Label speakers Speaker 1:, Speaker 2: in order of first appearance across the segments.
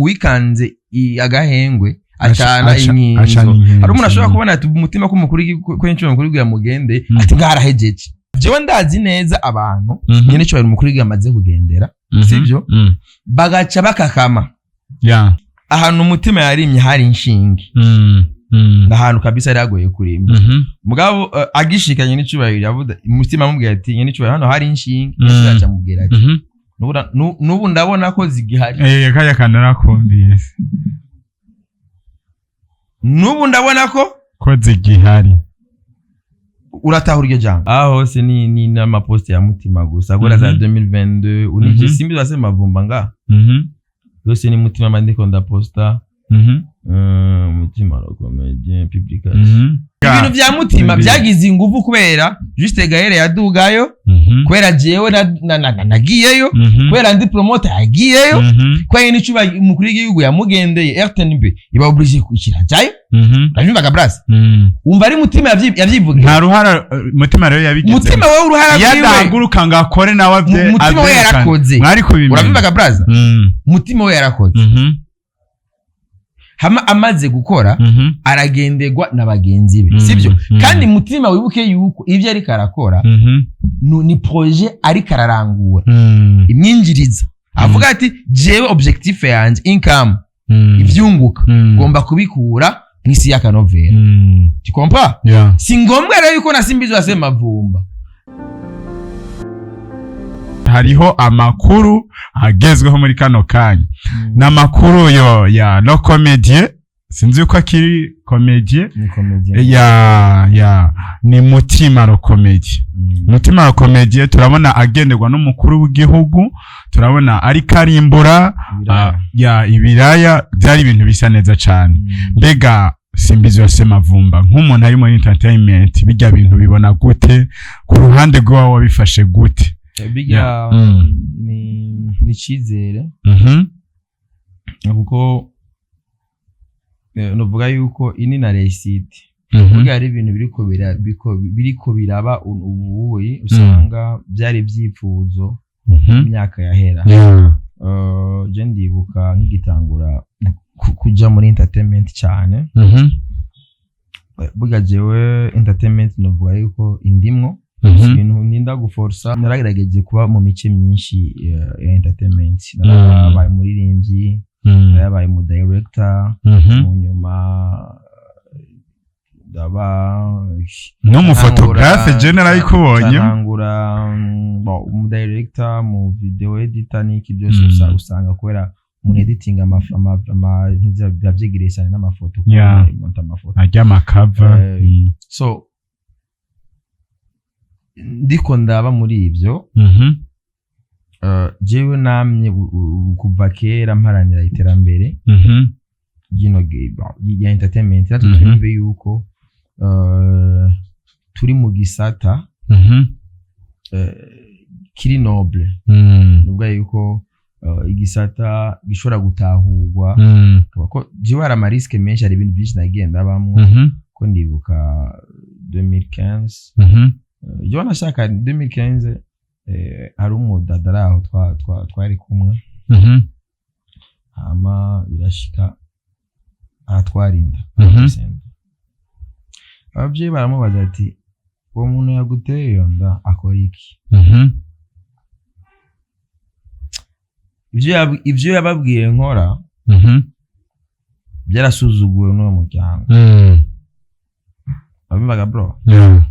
Speaker 1: Uwikanze agahengwe acana
Speaker 2: acana
Speaker 1: inkinzo.
Speaker 2: inkinzo.
Speaker 1: Hari umuntu ashobora kubona ati umutima k'umukuru w'igihugu, ko inshuro umukuru w'igihugu yamugendeye, ati bwarahejeje. Jewe ndazi neza abantu nyene icyubahiro umukuru w'igihugu amaze kugendera, sibyo? Bagaca bakakama. Ahantu umutima yarimye hari inshinge, ahantu kabisa yari yagoye kurima. Mugabo agishikanye n'icubahiro, yavuze umutima amubwira ati: "Nyene icubahiro, hano hari inshinge." Aca amubwira ati: "N'ubu ndabona ko zigihari."
Speaker 2: Eh, kaya kantu narakumvise.
Speaker 1: N'ubu ndabona ko
Speaker 2: ko zigihari.
Speaker 1: Uratahura iryo jambo? Aho hose ni n'amaposte ya mutima gusa guhera za 2022 unije. Simbi base mavumba nga yose ni mutima mba ndiko ndaposta. Mutima la comédien publication. Ibintu vya mutima byagize inguvu kubera Juste Gahere yadugayo, kubera jewe nagiyeyo, kubera ndi promoter yagiyeyo, kubera n'icuba umukuru w'igihugu yamugendeye, RTNB iba obligé kukirajayo. Uravyumvaga, brasa? Wumva ari mutima yavyivugiye.
Speaker 2: Nta ruhara mutima rero yabigize.
Speaker 1: Mutima wewe, uruhara
Speaker 2: iyo
Speaker 1: rwiwe
Speaker 2: adahaguruka ngo akore nawe
Speaker 1: Mutima we
Speaker 2: avyerekane.
Speaker 1: yarakoze.
Speaker 2: Mwari kubimenya.
Speaker 1: Uravyumvaga, brasa? Mutima we yarakoze. Hama amaze gukora, aragenderwa na bagenzi be, sibyo? Kandi mutima, wibuke yuko ibyo ariko arakora ni projet ariko ararangura imyinjiriza. Avuga ati: "Jewe objectif yanjye, income, ivyunguka, ngomba kubikura mw'isi y'akanovera." Tu comprends?
Speaker 2: Yeah.
Speaker 1: Si ngombwa rero yuko nasimbizo Semavumba.
Speaker 2: Hariho amakuru agezweho muri kano kanya, ni amakuru yo ya le comédien, sinzi yuko akiri comédien.
Speaker 1: Ni comédien.
Speaker 2: Ya, ni mutima le comédien. Mutima le comédien turabona agenderwa n'umukuru w'igihugu, turabona ariko arimbura ya ibiraya. Byari ibintu bisa neza cyane. Mbega Simbizi wa Semavumba, nk'umuntu ari muri entertainment, bijya bintu bibona gute? Ku ruhande rw'iwawe wabifashe gute?
Speaker 1: Bijya ni icyizere, kuko nuvuga yuko ini na réussite. Burya hari ibintu biriko biraba ubuyi, usanga byari ibyifuzo imyaka yahera. Je ndibuka nkigitangura kuja muri entertainment cyane. Burya jewe entertainment novuga yuko indimwo ibintu ninda guforsa. Naragerageje kuba mu mice myinshi ya entertainment. Narabaye umuririmbyi, narabaye mu director, mu nyuma ndaba
Speaker 2: N'umuphotographe, je narabikubonye.
Speaker 1: Ntangura bon, umu director, mu video editor n'iki byose. Usanga kubera umuntu editing ama biba vyegereye cyane n'amafoto, monta amafoto,
Speaker 2: ajya amakava.
Speaker 1: So ndiko ndaba muri ibyo, jewe namye kuva kera mparanira iterambere ry'ino ya entertainment. Natwe twumve yuko turi mu gisata kiri noble, nuvuga yuko igisata gishobora gutahurwa, ko jewe hari amarisques menshi, hari ibintu byinshi nagiye ndabamwo. Ko ndibuka 2015, jewe nashaka 2015, hari umudada ari aho twari kumwe, hama birashika aratwarinda. Ababyeyi baramubaza ati: "Uwo muntu yaguteye iyo nda akora iki?" Ivyo yababwiye nkora byarasuzuguwe n'uwo muryango. Babivaga, bro?
Speaker 2: Yeah.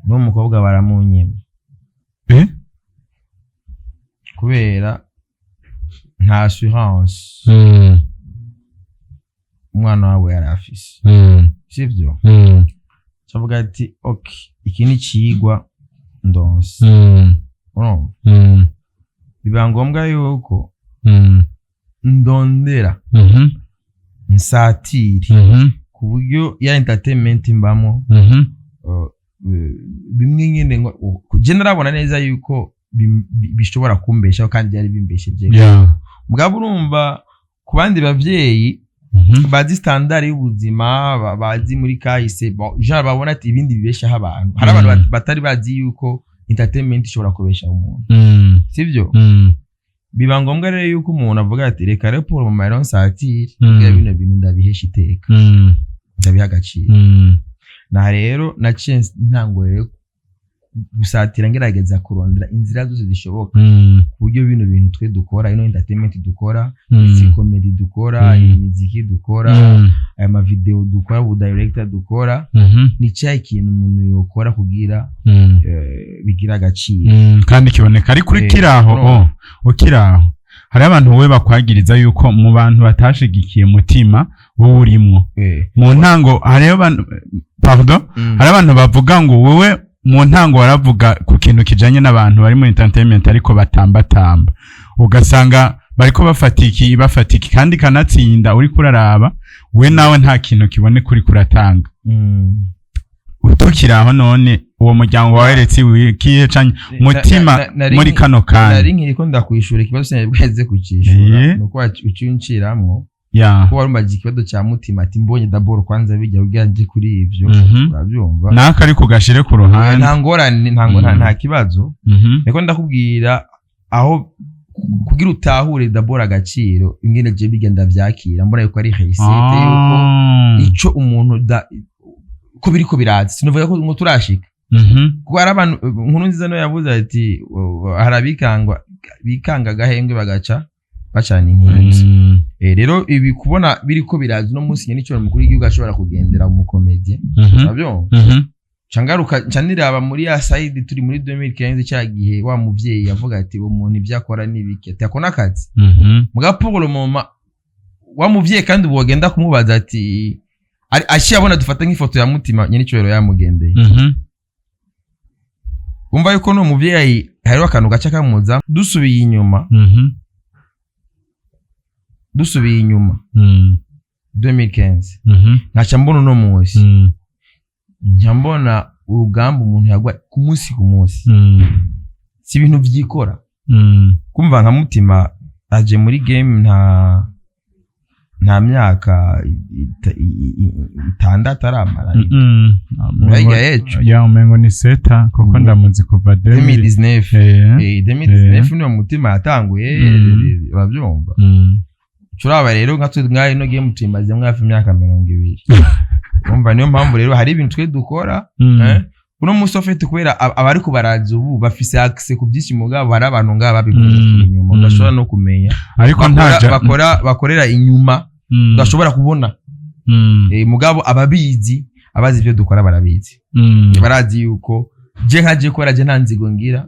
Speaker 1: N'uwo mukobwa baramunyima
Speaker 2: Eh?
Speaker 1: kubera nta assurance umwana wawe yari afise, sivyo? Cavuga ati: "Ok, iki ni cigwa ndonse." Urumva, biba ngombwa yuko ndondera nsatire ku buryo ya entertainment mbamo, bimwe nyene je narabona neza yuko bishobora kumbeshaho, kandi byari bimbesheje. Mugabo urumva, ku bandi bavyeyi bazi standard y'ubuzima, bazi muri kahise, bon, genre babona ati ibindi bibeshaho abantu, hari abantu batari bazi yuko entertainment ishobora kubeshaho umuntu, sivyo? Biba ngombwa rero yuko umuntu avuga ati: "Reka rero pour mu rero nsatire kugira bino bintu ndabihesha iteka, ndabiha agaciro." Na rero naciye ntango rero gusatira, ngerageza kurondera inzira zose zishoboka ku buryo bino bintu twe dukora, ino entertainment dukora, izi comedy dukora, iyi miziki dukora, aya mavideo dukora, ubu director dukora, ni cya ikintu umuntu yokora kugira bigira agaciro.
Speaker 2: Kandi kiboneka ariko uri kiraho.
Speaker 1: No.
Speaker 2: Oh, ukiraho hariho abantu wowe bakwagiriza yuko mu bantu batashigikiye Mutima wowe urimwo. Mu ntango hariho abantu, pardon, hari abantu bavuga ngo wowe mu ntango waravuga ku kintu kijanye n'abantu bari muri entertainment ariko batambatamba, ugasanga bariko bafata iki, bafata iki, kandi kanatsinda uriko uraraba we nawe nta kintu kiboneka uriko uratanga. Utukiri aho, none uwo muryango waweretse ikihe canke Mutima muri kano kanya?
Speaker 1: Nari nkiriko ndakwishura ikibazo, sinari bwaheze kucishura. Nuko ucinciramwo ko wari umaze ikibazo cya Mutima, ati mbonye d'abord kwanza bijya kugira nje kuri ivyo. Urabyumva?
Speaker 2: Naka ariko gashire ku ruhande.
Speaker 1: Nta ngorane, nta kibazo. Niko ndakubwira aho kugira utahure d'abord agaciro ingene je bigenda vyakira, mbona yuko ari réussite, yuko ico umuntu da ko biriko biraza, sinovuga ko ngo turashika, kuko hari abantu, Inkuru Nziza no yavuze ati hari abikangwa bikanga agahengwe bagaca bacana inkinzo. Rero ibi kubona biriko biraza uno munsi, nyene ico mukuru w'igihugu ashobora kugendera mu comédien, urabyumva? Nca ngaruka, nca niraba muri ya side turi muri 2015, cya gihe wa muvyeyi yavuga ati uwo muntu ibyo akora ni biki, ati ako n'akazi. Muga pour le moment wa muvyeyi kandi ubu wagenda kumubaza ati aciye abona, dufate nk'ifoto ya Mutima nyene icyubahiro yamugendeye, umva yuko n'uwo muvyeyi hariho akantu gaca kamuza. Dusubiye inyuma, dusubiye inyuma 2015, nkaca mbona uno munsi, nca mbona urugamba umuntu yagwa ku munsi ku munsi, si ibintu vyikora. Kumva nka Mutima aje muri game nta myaka 6 aramara. Hirya y'ejo.
Speaker 2: Ya, umengo ni seta kuko ndamuzi kuva
Speaker 1: 2019. 2019 niyo Mutima yatanguye. Urabyumva? Turaba rero nka twe ngaho ino game tuyimazemo hafi imyaka 20. Umva, niyo mpamvu rero hari ibintu twe dukora. Uno munsi ufite kubera abariko baraza ubu bafise accès ku byinshi, mugabo hari abantu ngaba babivunikiye inyuma, udashobora no kumenya.
Speaker 2: Ariko ntaja
Speaker 1: Bakora bakorera inyuma, udashobora kubona. Mugabo ababizi, abazi ibyo dukora barabizi. Barazi yuko je nka je kubera je nta nzigo ngira,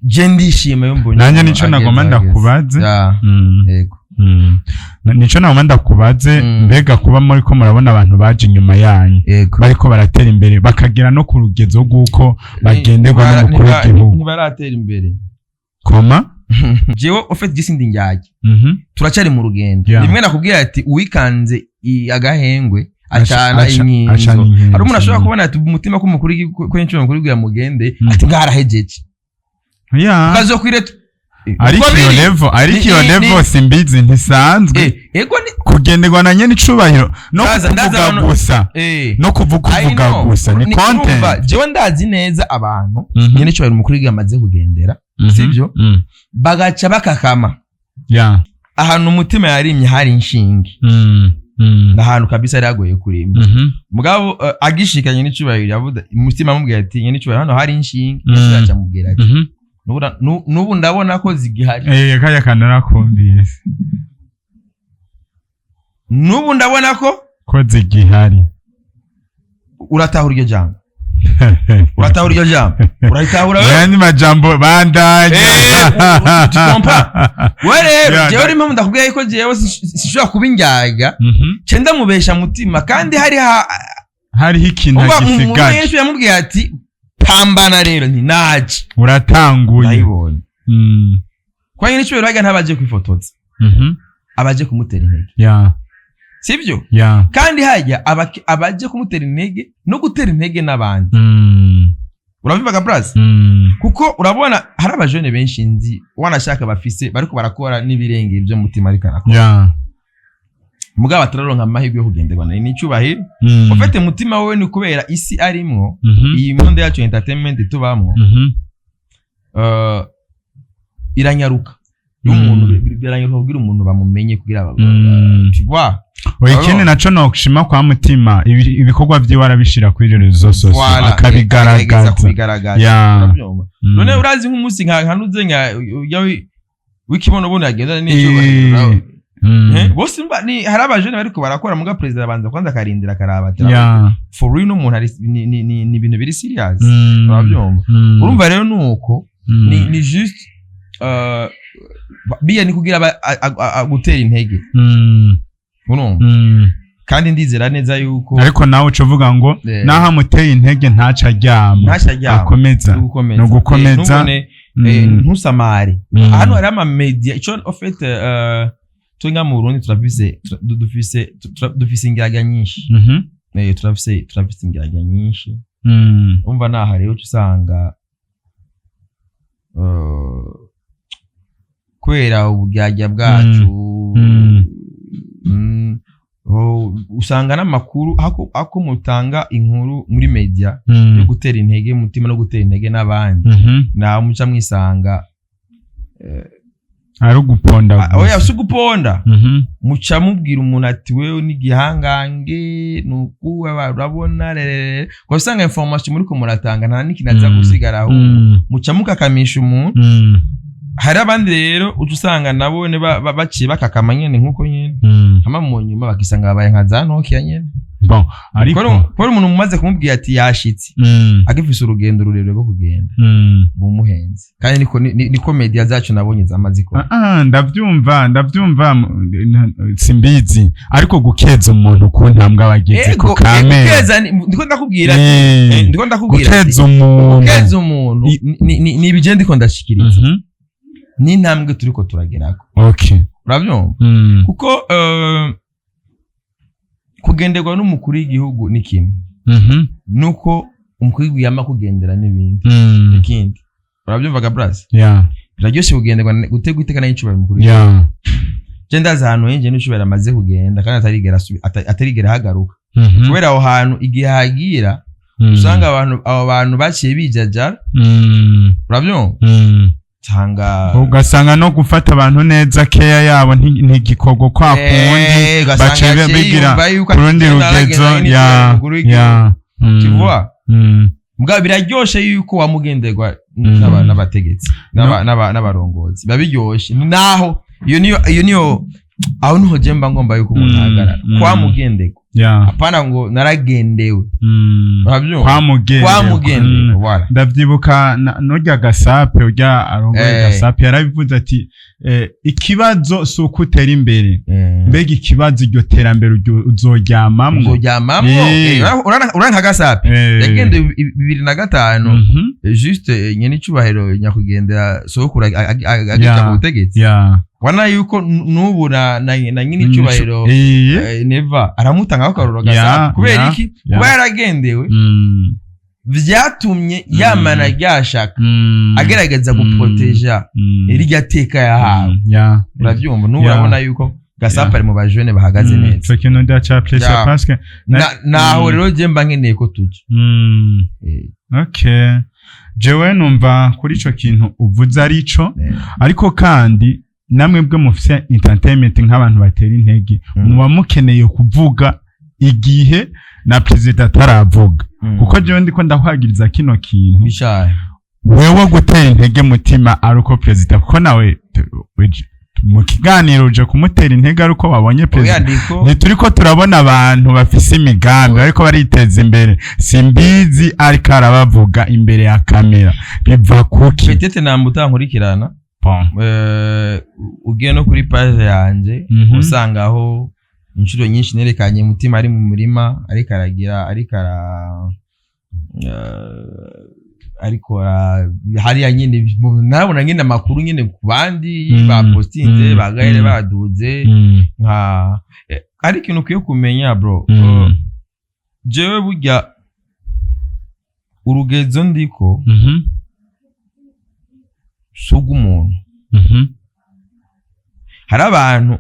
Speaker 1: je ndishima iyo mbonye
Speaker 2: Nanjye
Speaker 1: umuntu
Speaker 2: nico
Speaker 1: ageze
Speaker 2: nagomba
Speaker 1: aho ageze.
Speaker 2: ndakubaze.
Speaker 1: Ya, yego.
Speaker 2: Nico nagomba ndakubaze. Mbega kuba muri ko murabona abantu baje inyuma yanyu bariko baratera imbere, bakagera no ku rugezo rw'uko bagenderwa n'umukuru w'igihugu?
Speaker 1: Ntibaratera imbere.
Speaker 2: Koma.
Speaker 1: Jewe au fait je sindi njyajya, turacyari mu rugendo. Rimwe nakubwira ati uwikanze agahengwe acana inkinzo.
Speaker 2: Acana inkinzo.
Speaker 1: Hari umuntu ashobora kubona ati umutima k'umukuru w'igihugu, ko inshuro mukuru w'igihugu yamugende, ati ngarahejeje, ukazokwire
Speaker 2: Ariko
Speaker 1: uko
Speaker 2: iyo
Speaker 1: biri.
Speaker 2: level, ariko iyo level simbizi, ntisanzwe.
Speaker 1: Ego ni
Speaker 2: Kugenderwa na nyene icubahiro no
Speaker 1: Ndaza
Speaker 2: kuvuga gusa, no kuvuga
Speaker 1: I
Speaker 2: uvuga
Speaker 1: know.
Speaker 2: gusa ni
Speaker 1: Urumva,
Speaker 2: content.
Speaker 1: jewe ndazi neza abantu nyene cyubahiro umukuru w'igihugu amaze kugendera, sibyo? Bagaca bakakama. Ahantu Umutima yarimye hari inshinge, ahantu kabisa yari yagoye kurima. Mugabo agishikanye n'icubahiro yavuze, Umutima amubwira ati nyene icubahiro hano hari inshinge. Yesu amubwira ati "N'ubu ndabona ko zigihari."
Speaker 2: Kaya kantu narakumvise.
Speaker 1: N'ubu ndabona ko
Speaker 2: ko zigihari.
Speaker 1: Uratahura iryo jambo? Uratahura iryo jambo? Urayitahura
Speaker 2: Mu
Speaker 1: wewe?
Speaker 2: yandi majambo, bandanya.
Speaker 1: Tu comprends? We rero jewe rimwe ndakubwira yuko jewe sinshobora kuba indyarya, nce ndamubesha Mutima kandi hari
Speaker 2: Hariho ikintu
Speaker 1: umva mu
Speaker 2: gisigaje.
Speaker 1: Yesu yamubwiye ati pambana rero, nti naje
Speaker 2: Uratanguye.
Speaker 1: ndayibonye. Kwa nyine icyubahiro bajya ntabaje kwifotoza, abaje kumutera intege, sibyo? Kandi hajya abaje kumutera intege no gutera intege n'abandi. Urabivuga, braza? Kuko urabona hari abajene benshi nzi wanashaka bafise bariko barakora n'ibirenge ibyo Mutima ariko arakora, mugabo batararonka amahirwe yo kugenderwa na n'icyubahiro. Ufite Mutima wewe ni kubera isi arimwo, iyi monde yacu entertainment tubamwo, Iranyaruka y'umuntu, biranyaruka kugira umuntu bamumenye, kugira tu vois?
Speaker 2: Oya, ikindi naco nokushima kwa Mutima, ibikorwa vyiwe arabishira kuri réseaux sociaux,
Speaker 1: Voilà, agerageza
Speaker 2: akabigaragaza.
Speaker 1: Kubigaragaza. Urabyumva? None urazi nk'umunsi nka ntuze nka ujya w'ikibonobono yagendana n'icyubahiro? Bose mba ni hari abajene bariko barakora, muga perezida arabanza kwanza akarindira, akaraba ati for real n'umuntu ari ni ibintu biri serious. Urabyumva? Urumva rero nuko ni juste biya ni kugira gutera intege. Urumva? Kandi ndizera neza yuko
Speaker 2: Ariko nawe uca uvuga ngo naho amuteye intege, ntaca aryama.
Speaker 1: Ntacyo aryama.
Speaker 2: Akomeza.
Speaker 1: Ni ugukomeza.
Speaker 2: Ni ugukomeza.
Speaker 1: Ntubone, ntusamare. Hano hari amamedia ico en fait, twe nga mu Burundi turafise dufise ingiraga nyinshi. Turafise ingiraga nyinshi. Umva, naha rero uca usanga kubera uburyarya bwacu, oh, usanga n'amakuru ako mutanga inkuru muri media yo gutera intege Mutima no gutera intege n'abandi, nawe muca mwisanga
Speaker 2: Ari uguponda
Speaker 1: Ah, oya,
Speaker 2: gusa.
Speaker 1: si uguponda. Muca mubwira umuntu ati wewe ni igihangange, nuku urabona rerere, usanga information muriko muratanga nta n'ikintu aza gusigara, ahubwo muca mukakamisha umuntu. Hari abandi rero uca usanga nabo ne baciye bakakama nyene nkuko nyene, hama mu nyuma bakisanga babaye nka za Nokia nyene.
Speaker 2: Bon, ariko
Speaker 1: Kubera umuntu mumaze kumubwira ati yashitse, agifise urugendo rurerure rwo kugenda, bumuhenze. Kandi niko niko media zacu nabonye zama zikora.
Speaker 2: Ah, ah, ndabyumva, simbizi, ariko gukeza umuntu ku ntambwe aba ageze ku
Speaker 1: Ego,
Speaker 2: kamere.
Speaker 1: Gukeza ndiko ndakubwira ati ndiko ndakubwira ati
Speaker 2: Gukeza umuntu.
Speaker 1: Gukeza umuntu ni ibije ndiko ndashikiriza, n'intambwe turiko turagerako. Urabyumva? Kuko kugenderwa n'umukuru w'igihugu ni kimwe, nuko umukuru w'igihugu yama kugendera n'ibindi. Ikindi, urabyumva ga brasi?
Speaker 2: Yeah.
Speaker 1: Biraryoshe kugenderwa, gutegwa iteka n'icubahiro umukuru w'igihugu. Je ndazi ahantu henshi n'icubahiro amaze kugenda kandi atarigera ahagaruka, kubera aho hantu igihe hagira usanga abantu, abo bantu baciye bijajara. Urabyumva? Usanga
Speaker 2: Ugasanga no gufata abantu neza, keya yabo ntigikorwa kwa kundi,
Speaker 1: Ugasanga
Speaker 2: baciye
Speaker 1: yaciye
Speaker 2: bigira
Speaker 1: yumva yuko
Speaker 2: ku rundi
Speaker 1: agenda
Speaker 2: rugezo.
Speaker 1: aragenda n'icubahiro umukuru w'igihugu. Tu vois? Mugabo biraryoshe yuko wamugenderwa n'abategetsi n'abarongozi, biba biryoshe. Naho iyo niyo aho niho je mba ngomba yuko umuntu ahagarara kwamugenderwa, apana ngo naragendewe. Urabyumva?
Speaker 2: Kwamugenderwa.
Speaker 1: Kwamugenderwa, voilà.
Speaker 2: Ndavyibuka nurya Gasape, urya arongoye Gasape, yarabivuze ati ikibazo si uko utera imbere, mbega ikibazo iryo terambere uzoryamamwo.
Speaker 1: Uzoryamamwo. Urabona nka Gasape yagendeye 2005, juste nyene icubahiro nyakwigendera sokuru agija ku butegetsi. Wana yuko n'ubu na nyine icubahiro Neva aramutanga akarorero Gasape. Kubera iki? Kuba yaragendewe vyatumye yamana ryashaka agerageza guproteja rirya teka yahawe. Uravyumva? N'ubu urabona yuko Gasape ari mu bajene bahagaze neza.
Speaker 2: Ico kintu ndacappreciate parce que
Speaker 1: Naho rero je mba nkeneye ko tuja.
Speaker 2: Okay, jewe numva kuri ico kintu uvuze arico, ariko kandi namwe bwe mufise entertainment nk'abantu batera intege, muba mukeneye kuvuga igihe na perezida ataravuga, kuko jewe ndiko ndakwagiriza kino kintu.
Speaker 1: Bishaye.
Speaker 2: Wewe gutera intege Mutima ari uko perezida, kuko nawe mu kiganiro uje kumutera intege ari uko wabonye
Speaker 1: Oya,
Speaker 2: perezida.
Speaker 1: ndiko
Speaker 2: Ntituriko turabona abantu bafise imigambi bariko bariteza imbere, simbizi, ariko arabavuga imbere ya kamera, biva kuki?
Speaker 1: Peut-être namba utankurikirana.
Speaker 2: Bon.
Speaker 1: Ugiye no kuri page yanje, usangaho inshuro nyinshi nerekanye Mutima ari mu murima, ariko aragira, ariko ara ariko hariya nyine narabona nyine amakuru nyine ku bandi bapostinze, bagahere baduze nka ari ikintu ukwiye kumenya, bro. Jewe burya urugezo ndiko si urw'umuntu. Hari abantu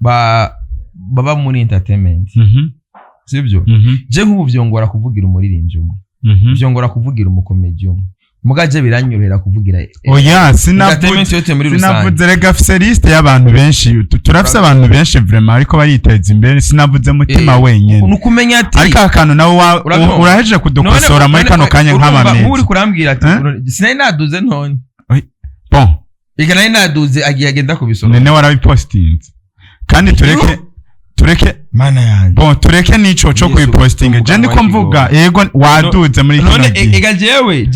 Speaker 1: baba muri entertainment, sibyo? Je nk'ubu vyongora kuvugira umuririmbyi umwe, vyongora kuvugira umukomedi umwe. Mugaje biranyorohera kuvugira
Speaker 2: Oya,
Speaker 1: entertainment yose muri rusange.
Speaker 2: Sinavuze rega, afise liste y'abantu benshi. Turafise abantu benshi vraiment ariko bariteza imbere. Sinavuze Mutima wenyene.
Speaker 1: Ni ukumenya ati
Speaker 2: Ariko aka kantu nawe
Speaker 1: Urabyumva?
Speaker 2: urahejeje kudukosora muri kano kanya
Speaker 1: Urumva,
Speaker 2: nk'abamezi.
Speaker 1: nk'uri kurambwira ati
Speaker 2: Eh?
Speaker 1: Sinari naduze none.
Speaker 2: Bon.
Speaker 1: Reka, nari naduze, agiye agenda kubisoroma.
Speaker 2: None warabipostinze kandi tureke
Speaker 1: Mana yanjye!
Speaker 2: Bon, tureke n'ico co
Speaker 1: Yesu,
Speaker 2: kubipostinga. Je ndiko mvuga, yego, waduze muri kino
Speaker 1: None
Speaker 2: gihe.
Speaker 1: ega jewe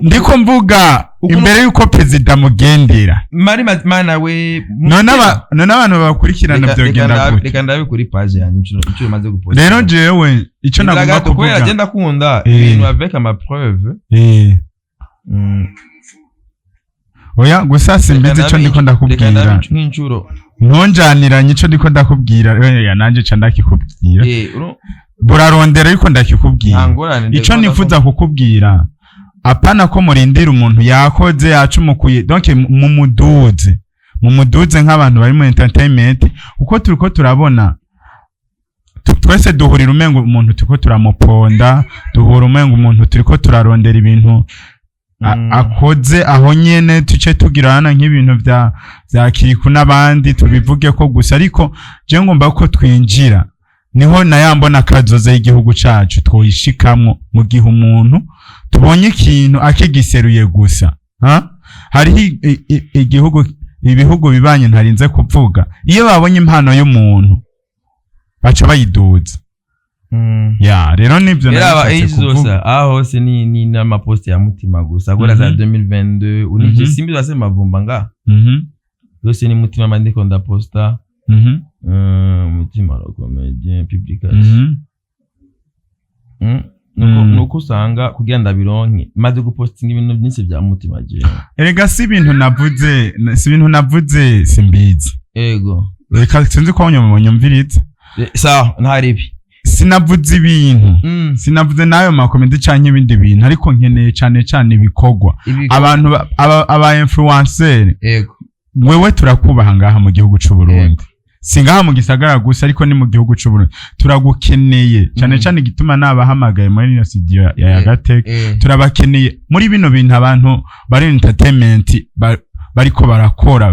Speaker 2: Ndiko mvuga imbere y'uko perezida mugendera.
Speaker 1: Mari mana we!
Speaker 2: None abantu babakurikirana vyogenda gute?
Speaker 1: Reka ndabe kuri page yanjye inshuro maze guposta.
Speaker 2: Rero jewe ico nagomba
Speaker 1: kubera
Speaker 2: kuvuga
Speaker 1: je ndakunda ibintu avec ama preuve.
Speaker 2: Oya, gusa simbizi ico ndiko
Speaker 1: Reka
Speaker 2: ndakubwira.
Speaker 1: ndabe nk'inshuro.
Speaker 2: Ntunjaniranye ico ndiko ndakubwira. Oya, nanje ca ndakikubwira. Burarondera ariko
Speaker 1: Nta
Speaker 2: ndakikubwira.
Speaker 1: ngorane.
Speaker 2: Ico nifuza kukubwira, apana ko murindira umuntu yakoze yacumukuye, donc mumuduze nk'abantu bari mu entertainment, kuko turiko turabona twese duhurira umengo umuntu turiko turamuponda, duhura umengo umuntu turiko turarondera ibintu akoze aho nyene, tuce tugirana nk'ibintu vya Kiriku n'abandi tubivuge ko gusa. Ariko je ngomba ko twinjira niho na ya mbona kazoza y'igihugu cacu twoyishikamwo mu gihe umuntu tubonye ikintu akigiseruye gusa, ha? Hariho igihugu, ibihugu bibanye ntarinze kuvuga, iyo babonye impano y'umuntu baca bayiduza. Ya, rero nivyo
Speaker 1: Rero aba
Speaker 2: nari
Speaker 1: age
Speaker 2: nshatse
Speaker 1: zose,
Speaker 2: kuvuga.
Speaker 1: aho hose ni n'amaposte ya Mutima gusa guhera za 2022 unije. Simbi zase mavumba nga yose ni Mutima mba ndiko ndaposta. Mutima la comédien publication. Nuko nuko usanga kugira ndabironke maze gupostinga ibintu byinshi bya Mutima jewe.
Speaker 2: Erega si ibintu navuze, simbizi. Reka, sinzi ko nyumviriza.
Speaker 1: Sawa, ntaribi.
Speaker 2: Sinavuze ibintu, sinavuze n'ayo makomedi canke ibindi bintu, ariko nkeneye cane cane ibikorwa. Abantu aba influencer, wewe turakubaha ngaha mu gihugu c'u Burundi, si ngaha mu gisagara gusa, ariko ni mu gihugu c'u Burundi turagukeneye cane. Cane igituma nabahamagaye muri ino studio ya Yagateka, turabakeneye muri bino bintu abantu bari entertainment bariko barakora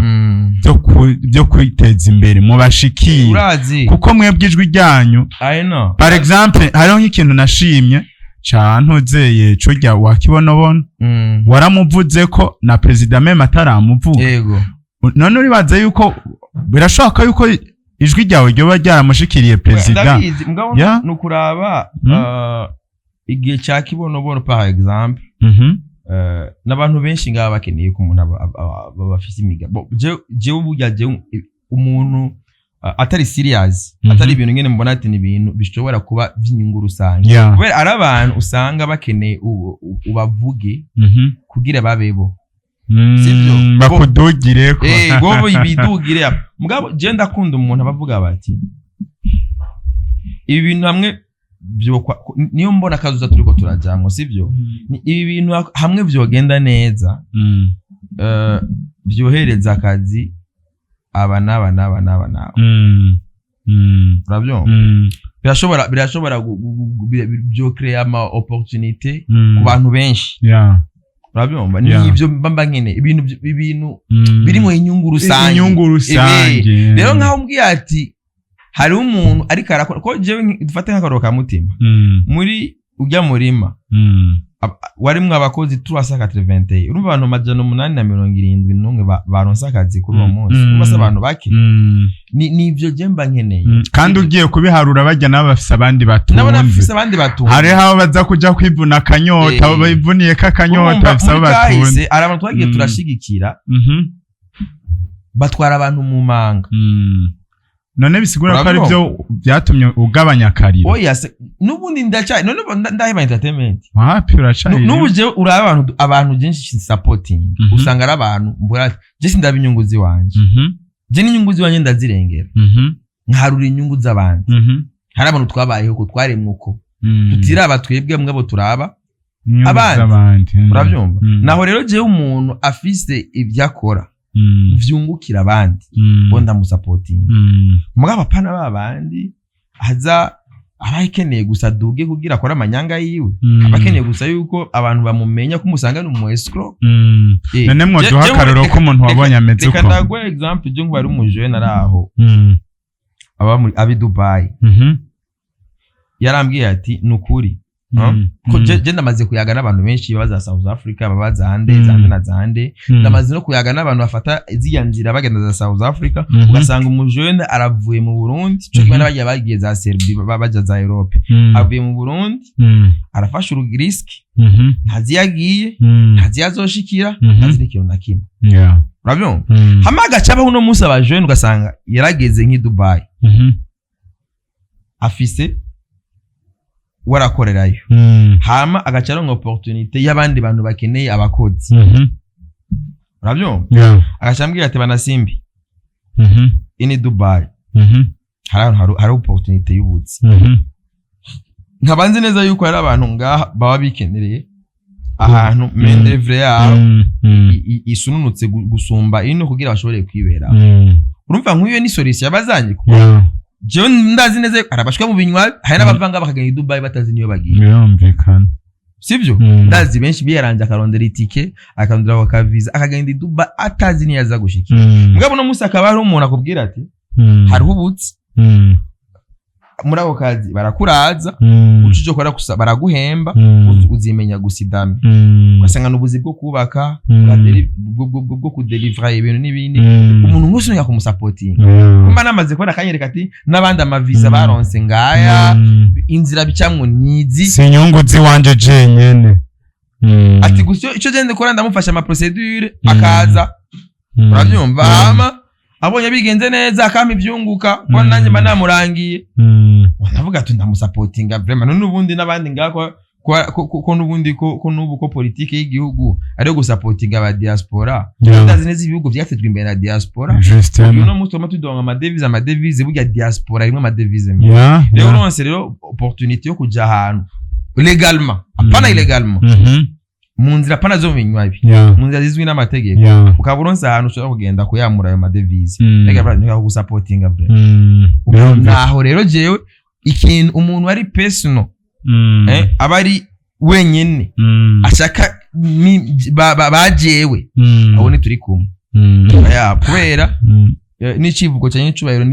Speaker 2: byo kwiteza imbere, mubashikire.
Speaker 1: Urazi.
Speaker 2: Kuko mwebwe ijwi ryanyu,
Speaker 1: I know.
Speaker 2: par exemple, hariho nk'ikintu nashimye cantuzeye curya wa Kibonobono, waramuvuze ko na perezida même ataramuvuga. None uribaza yuko birashoboka yuko ijwi ryawe ryoba ryaramushikiriye perezida?
Speaker 1: Ndabizi, mugabo ni ukuraba igihe cya Kibonobono, par exemple, n'abantu benshi ngaba bakeneye ko umuntu aba bafise imigabo. Jewe burya jewe umuntu atari serious, atari ibintu nyene mbona ati ni ibintu bishobora kuba vy'inyungu rusange, kubera ari abantu usanga bakeneye ubavuge kugira babebo. Sivyo?
Speaker 2: Bakudugire ko.
Speaker 1: Bobo bidugire. Mugabo je ndakunda umuntu abavuga bati ibi bintu hamwe vyokwa, niyo mbona kazoza turiko turajamwo, sivyo? Ni ibi bintu hamwe vyogenda neza, vyohereza akazi aba n'aba n'aba n'aba n'aba. Urabyumva? Birashobora vyocréer ama opportunité ku bantu benshi. Urabyumva? Ni ivyo mba nkeneye, ibintu ibintu birimo inyungu rusange.
Speaker 2: Inyungu rusange.
Speaker 1: Rero nkaho umbwiye ati hariho umuntu ariko arakora ko jewe dufate nk'akaroro ka Mutima, muri ujya murima warimwo abakozi 381, urumva abantu 871 baronse akazi kuri uwo munsi. Urumva se abantu bake? Ni ivyo je mba nkeneye.
Speaker 2: Kandi ugiye kubiharura bajya nabo bafise abandi
Speaker 1: nabo
Speaker 2: batunze.
Speaker 1: Nafise abandi batunze.
Speaker 2: Hariho abo baza kuja kwivuna akanyota, abo bivuniyeko akanyota,
Speaker 1: Urumva,
Speaker 2: bafise abo
Speaker 1: muri
Speaker 2: batunze.
Speaker 1: kahise hari abantu twagiye turashigikira, batwara abantu mu manga.
Speaker 2: None bisigura ko ari
Speaker 1: Urabyumva?
Speaker 2: byo byatumye ugabanya akariro?
Speaker 1: Oya se, n'ubundi ndacyari none ubu ndaheba entertainment?
Speaker 2: Wapi, uracari.
Speaker 1: N'ubu jewe uraba abantu byinshi supporting, usanga ari abantu mbura ati je sindaba inyungu ziwanje, je n'inyungu ziwanje ndazirengera, nkaharura inyungu z'abandi. Hari abantu twabayeho ko twaremwe uko, tutiraba twebwe, mugabo turaba
Speaker 2: Inyungu
Speaker 1: abandi.
Speaker 2: z'abandi.
Speaker 1: Urabyumva? Naho rero jewe umuntu afise ibyo akora vyungukira abandi, bo ndamusapotinga. Mugabo apana ba bandi aza Aba akeneye gusa aduge kugira akore amanyanga yiwe.
Speaker 2: Mm.
Speaker 1: Aba akeneye gusa yuko abantu bamumenya ko umusanga ni umu escroc.
Speaker 2: None mwoduha akarorero k'umuntu wabonye ameze
Speaker 1: Reka
Speaker 2: uko?
Speaker 1: ndaguhe exemple ryo ngo ari umujene ari aho, aba muri abi Dubai. Yarambwiye ati: "Ni ukuri." Ko je ndamaze kuyaga n'abantu benshi baba za South Africa, baba zande, zande na zande. Ndamaze no kuyaga n'abantu bafata ziriya nzira bagenda za South Africa. Ugasanga umujene aravuye mu Burundi cyo kimwe n'abagiye bagiye za Serbie, baja za Europe. Avuye mu Burundi, arafashe ururisque, ntazi iyo agiye, ntazi iyo azoshikira, ntazi n'ikintu na kimwe. Urabyumva? Hama agaca abaho uno munsi abajene, ugasanga yarageze nk'i Dubai, afise warakorerayo, hama agaca aronka opportunité y'abandi bantu bakeneye abakozi. Urabyumva?
Speaker 2: Yeah.
Speaker 1: Agaca ambwira ati: "Banasimbi, ini Dubai hari ahantu hari opportunité y'ubuzi." Nkaba nzi neza yuko hari abantu ngaha baba bikenereye ahantu main d'oeuvre yabo isununutse gusumba ino kugira bashobore kwibera. Urumva nk'iyo ni solution yabazanye, kuko jewe ndazi neza yuko hari abashika mu binywa, hari n'abavanga bakagenda i Dubai batazi niyo bagiye.
Speaker 2: Birumvikana.
Speaker 1: Sibyo?
Speaker 2: Mm.
Speaker 1: Ndazi benshi biyaranje, akarondera itike, akarondera akaviza, akagenda i Dubai atazi niyo aza gushikira. Mugabo uno munsi akaba hari umuntu akubwira ati: "Hariho ubutsi muri ako kazi, barakuraza, uca uje ukora gusa baraguhemba, uzimenya gusa idame." Ugasanga ni ubuzi bwo kubaka, bwo kudelivra ibintu n'ibindi. Umuntu nk'usi ntuya kumusapotinga. Kumba namaze kubona akanyereka ati: "N'abandi amaviza baronse ngaya, inzira bicamwo nizi."
Speaker 2: Si inyungu ziwanje jenyene.
Speaker 1: Ati gusa icyo genda ukora, ndamufasha amaprocédure, akaza. Urabyumva? Hama abonye bigenze neza, akampa ibyunguka, kuko nanjye mba namurangiye. Ndavuga ati: "Ndamusapotinga vraiment." None n'ubundi n'abandi ngaho ko n'ubundi ko n'ubu ko politike y'igihugu ari gusapotinga aba diaspora. Ndazi neza ibihugu byatejwe imbere na diaspora.
Speaker 2: Justement.
Speaker 1: Uno munsi turimo tudonga amadevize, amadevize, burya diaspora irimo amadevize menshi. Rero uronse rero opportunité yo kuja ahantu légalement, apana illégalement, mu nzira apana zo mu binywabi, mu nzira zizwi n'amategeko, ukaba uronse ahantu ushobora kugenda kuyamura ayo madevize, reka brother, ntiyo kugusapotinga vraiment.
Speaker 2: Birumvikana.
Speaker 1: Naho rero jewe ikintu umuntu ari personal, aba ari wenyene, ashaka bajewe, abo ntituri kumwe. Ya, kubera n'icivugo cya nyicubahiro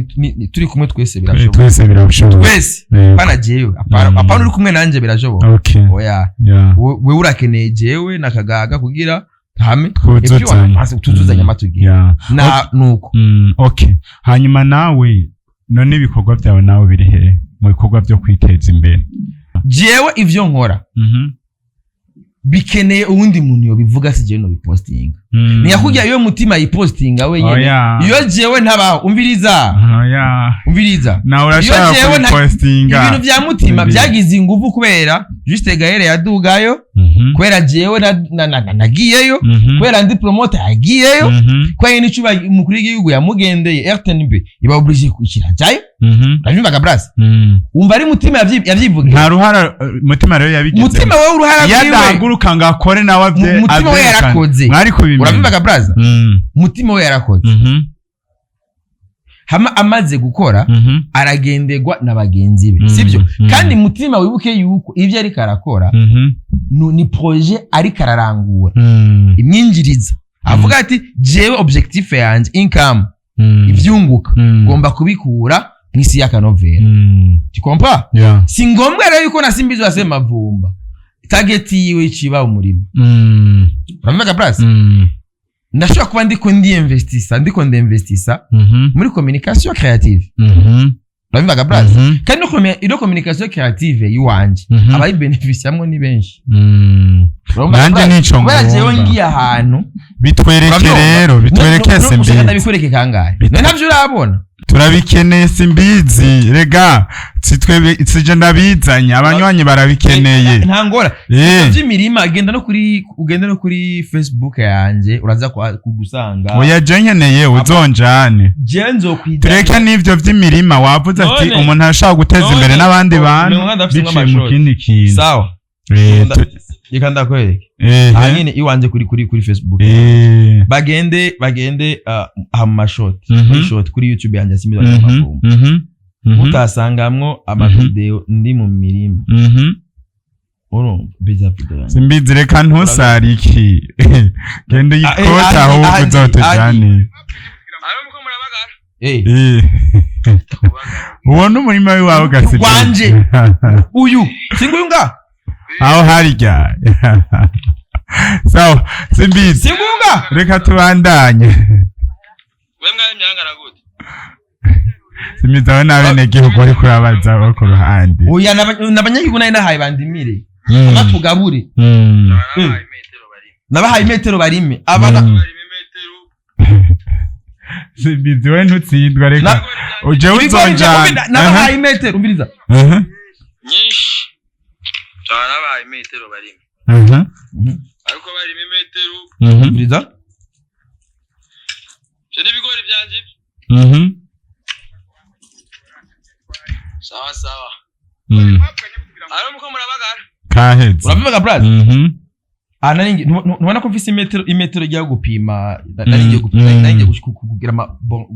Speaker 1: turi kumwe twese birashoboka.
Speaker 2: Twese birashoboka.
Speaker 1: Twese. Apana jewe, apana apana uri kumwe nanje birashoboka. Oya. Wewe urakeneye jewe nakagaga kugira hame
Speaker 2: Twuzuzanye.
Speaker 1: tuzuzanye amatugira na nuko.
Speaker 2: Okay, hanyuma nawe none ibikorwa byawe nawe biri he mu bikorwa byo kwiteza imbere?
Speaker 1: Jewe ivyo nkora bikeneye uwundi muntu yobivuga, si jewe nobipostinga. Ntiyakujya iyo mutima yipostinga wenyene.
Speaker 2: Oya.
Speaker 1: Iyo jewe ntabaho, umviriza.
Speaker 2: Oya.
Speaker 1: Umviriza.
Speaker 2: Nawe urashaka
Speaker 1: Iyo jewe
Speaker 2: kubipostinga.
Speaker 1: Ibintu vya mutima byagize inguvu kubera Juste Gahere yadugayo, kubera jewe nagiyeyo, kubera ndi promoter yagiyeyo, kubera n'icuba umukuru w'igihugu yamugendeye, RTNB iba obligé kukirajayo. Uravyumvaga brasi? Wumva ari mutima yavyivugiye.
Speaker 2: Nta ruhara mutima rero yabigizemo.
Speaker 1: Mutima wewe uruhara
Speaker 2: Iyo
Speaker 1: rwiwe.
Speaker 2: adahaguruka ngo akore nawe
Speaker 1: Mutima we
Speaker 2: avyerekane.
Speaker 1: yarakoze.
Speaker 2: Mwari kubimenya.
Speaker 1: Uravyumvaga braza? Mutima we yarakoze. Hama amaze gukora, aragenderwa na bagenzi be, sibyo? Kandi mutima, wibuke yuko ibyo ariko arakora ni projet ariko ararangura imyinjiriza. Avuga ati: "Jewe objectif yanjye, income, ivyunguka, ngomba kubikura mw'isi y'akanovera." Tu comprends?
Speaker 2: Yeah.
Speaker 1: Si ngombwa rero yuko nasimbizo ase mavumba target yiwe iciba umurimo. Uravyumva place? Ndashobora kuba ndiko ndiyinvestisa, ndiko ndinvestisa muri communication créative. Uravyumva place? Kandi ino communication créative yiwanje, abayibeneficiamwo ni benshi. Urumva
Speaker 2: Nanjye
Speaker 1: place?
Speaker 2: nico
Speaker 1: Kubera jewe
Speaker 2: ngomba.
Speaker 1: ngiye ahantu
Speaker 2: Bitwereke.
Speaker 1: Uravyumva?
Speaker 2: Rero bitwereke.
Speaker 1: No, ushaka
Speaker 2: Simbizi.
Speaker 1: ndabikwereke kangahe? None ntabyo urabona?
Speaker 2: Turabikeneye simbizi, rega sitwe, sije ndabizanye, abanywanyi barabikeneye.
Speaker 1: Nta ngora by'imirima, genda no kuri, ugende no kuri Facebook yanjye, uraza kugusanga.
Speaker 2: Oya, je nkeneye uzonjane.
Speaker 1: Jewe nzokwida.
Speaker 2: Tureke n'ivyo vy'imirima wavuze ati umuntu arashobora guteza imbere n'abandi bantu
Speaker 1: none ndafise
Speaker 2: biciye mu
Speaker 1: nk'amashoti.
Speaker 2: kindi kintu.
Speaker 1: Sawa. Reka ndakwereke. Aha nyine iwanje kuri Facebook. Bagende aha mu mashoti, kuri short, kuri YouTube yanjye Simbizi Mavumba. Mutasangamwo amavideo ndi mu mirima. Urumva biza video yanjye.
Speaker 2: Simbizi, reka ntusariki, genda
Speaker 1: Ah, eh,
Speaker 2: uyikote ahubwo uzotujane.
Speaker 1: Eh,
Speaker 2: Ubona umurima w'iwawe ugasigaye.
Speaker 1: Wanje. Uyu singuyu nga.
Speaker 2: Aho harya, sawa, simbizi.
Speaker 1: Singuyu nga.
Speaker 2: Reka tubandanye.
Speaker 3: We mwari myangana gute?
Speaker 2: Simbizi, aho n'abenegihugu bariko urabaza bo ku ruhande.
Speaker 1: Oya, n'abanyagihugu nari nahaye bandimire, abatugabure.
Speaker 3: Nabahaye imetero barime.
Speaker 1: Nabahaye imetero barime abana.
Speaker 3: Barime imetero.
Speaker 2: Simbizi, we ntutsindwa, reka uje
Speaker 1: Ibigori
Speaker 2: uzonjana.
Speaker 1: nabahaye imetero, umviriza.
Speaker 3: Nyinshi, nabahaye imetero barime, ariko barima imetero.
Speaker 1: Umviriza.
Speaker 3: Ivyo n'ibigori vyanje ivyo. Sawa sawa. Ari muko murabagara.
Speaker 2: Kaheze.
Speaker 1: Urabivuga, brother. Ah, nari ntubona ko mfise imetero ijya gupima, nari ngiye gupima, nari ngiye kugira ama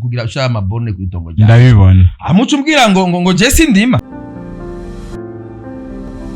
Speaker 1: kugira ushaka amabone ku itongo ryawe.
Speaker 2: Ndabibona.
Speaker 1: Amuca umbwira ngo je sindima.